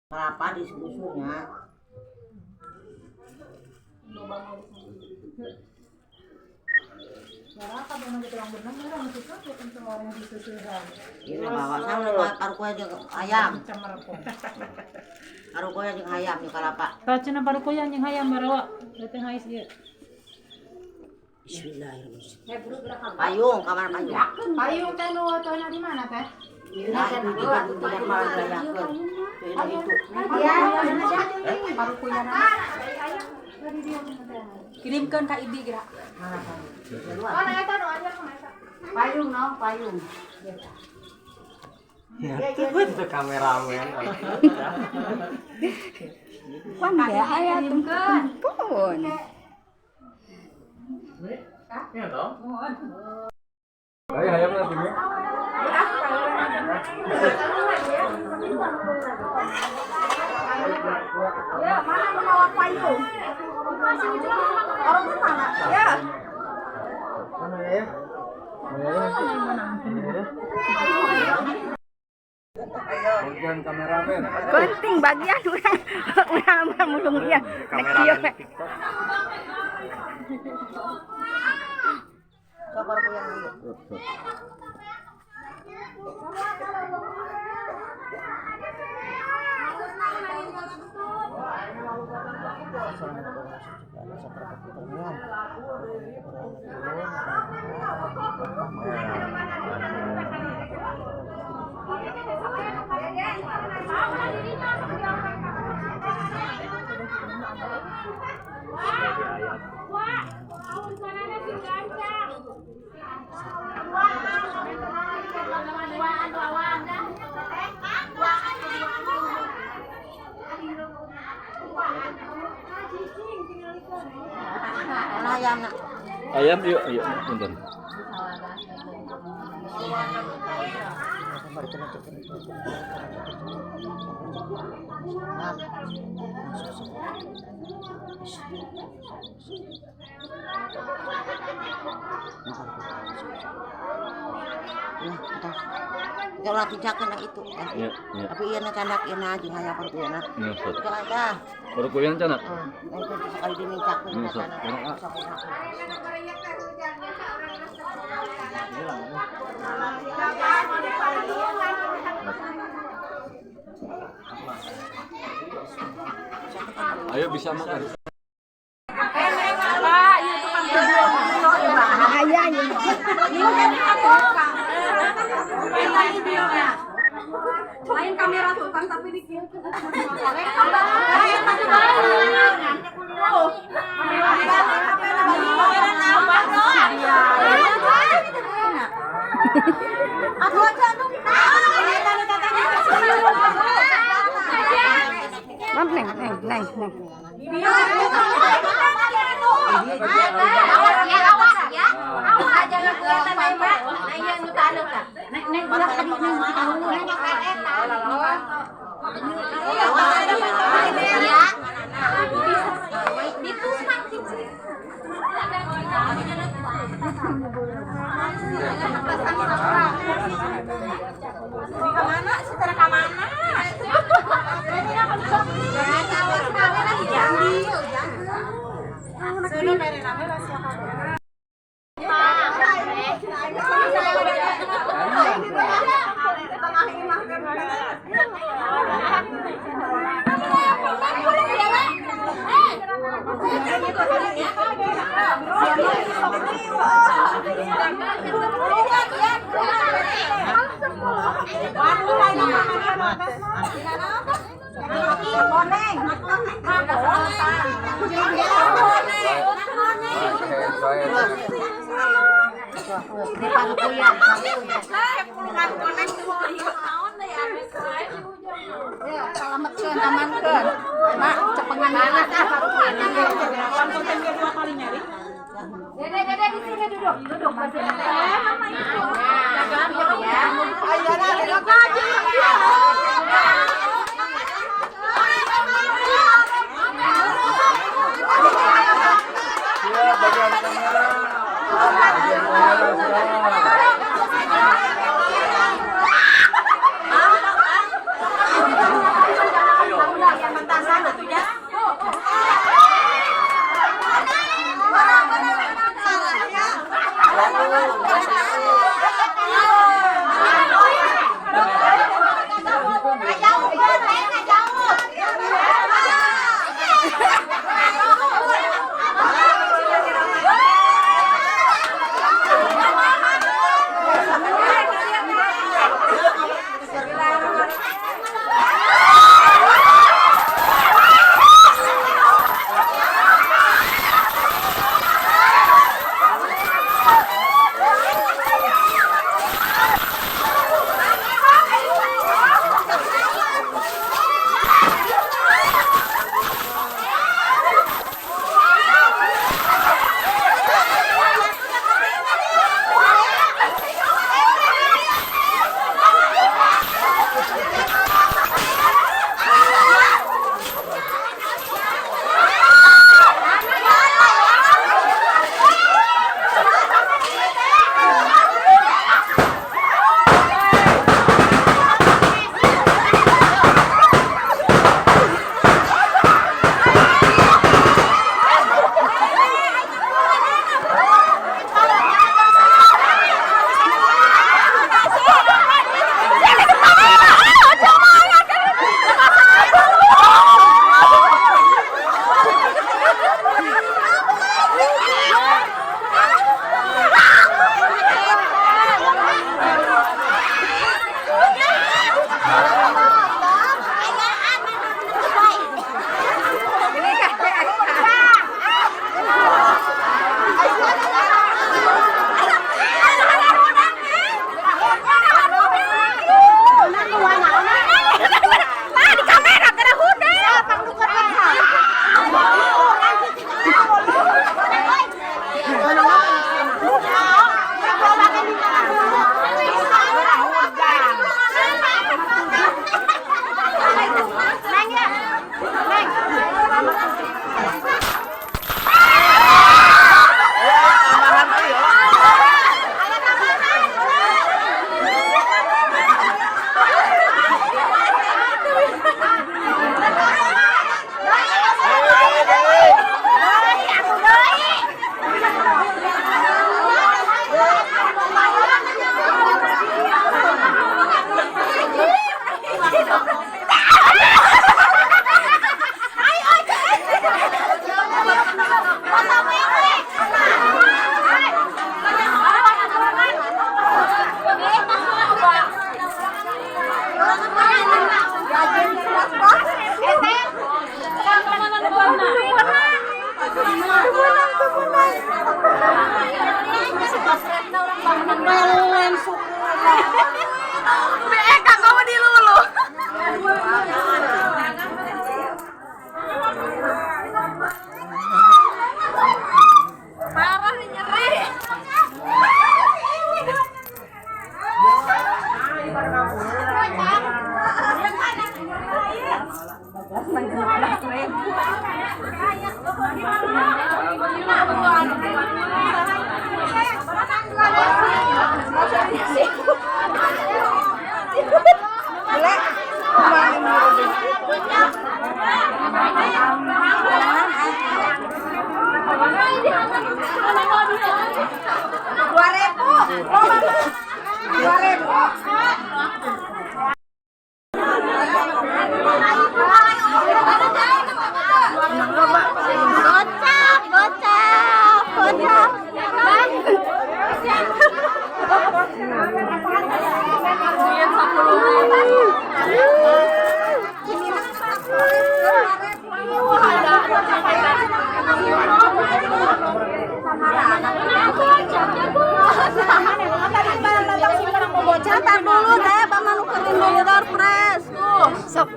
Kelapa disusunya. Ini bawa sama paru jeung ayam. Paru jeung ayam di kalapa. Tah cenah parukoyan jeung hayam barawa. Teh hais ieu. Bismillahirrahmanirrahim. Payung, kamar payung. Payung teh nu atuhna di mana teh? Nah, itu tidak malah gerayakeun. Itu. Kirimkeun ka Ibi geura. Mana eta nu anyar mah eta? Payung no, payung. Ya, itu kameramen. Pan ya aya tumpun. Iya toh? Ayo hayam nanti ya. Ya, mana nu mawa payung? Orang mana? Ya. Mana ya? Bagian kameramen. Penting bagian urang urang mah mulung ieu. Kameramen TikTok. Sok paru yang dulu. Ayam nak. Ayam yuk, yuk, punten. Ya, kalau tinjakan itu. Iya, iya. Tapi iya nak candak iya nak jeung hayam paru iya nak. Iya, Ustaz. Itu ada. Parukoyan candak. Nah, itu sekali dimincakeun Iya, Ustaz. kana. Ayo bisa makan. Pak, ieu tukang kebun. Aya ieu. Lain kamera tukang tapi di kieu. Mam neng neng neng neng. Awas ya, awas ya. Awas jangan kelihatan Mbak. Nah, iya nu taneuh tah. Neng neng ulah tadi neng Ya. Ditumpang cici. Kamana sih tara kamana? Ini paru Salametkeun amankeun. Mak cepengan anak ah Dede, dede di sini duduk, duduk masih. Mama itu. Ya. Siap bagian kamera. Bagian kamera siap. Ayo.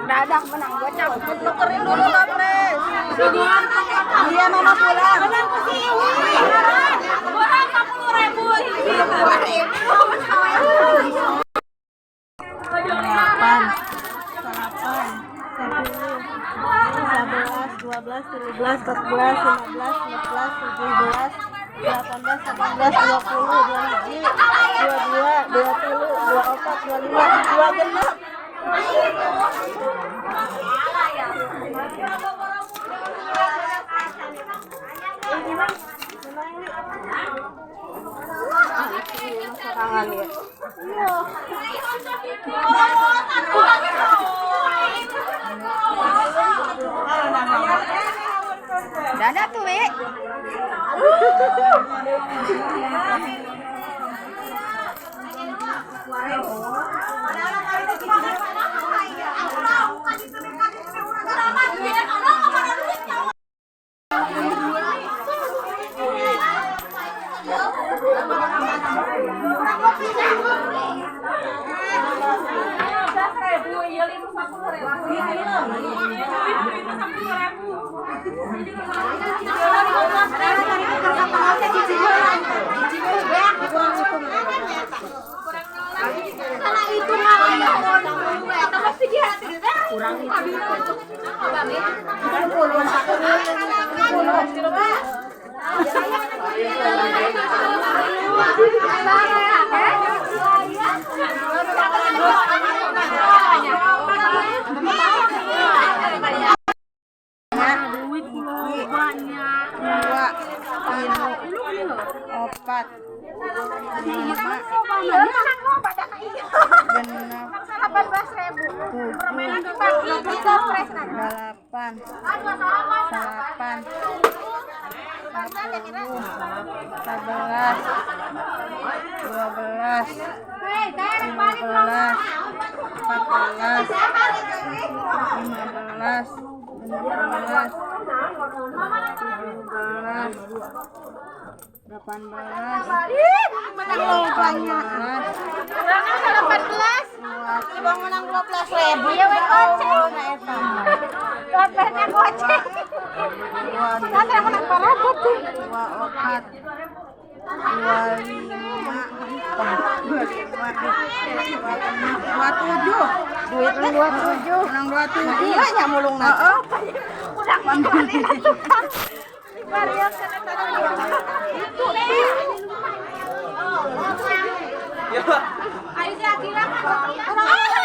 Dadah menang gocap. Tukerin dulu Kapres. Iya mama pulang. Menang ku si Iwi. Kurang 10.000 hiji. 10.000. 8, 9, 10, 11, 12, 13, 14, 15, 16, 17, 18, 19, 20, 21, 22, 23, 24, 25, 26. Tangan ya. Dadah tuh, Wi. Dua, tilu, opat, lima, genep, tujuh, delapan, salapan, 10, 11, 12, 13, 14, 15, 16, 17, 18, Menang 18. Ibang menang 12.000 Iya, we goceng. Dompetnya goceng. Nanti aku menang parabot tuh. 24, 25, 27. Duit 27. Menang 27. Iya nya mulung na. Heeh. Udah kembali tukang. Itu. Ayo sih Akila kan.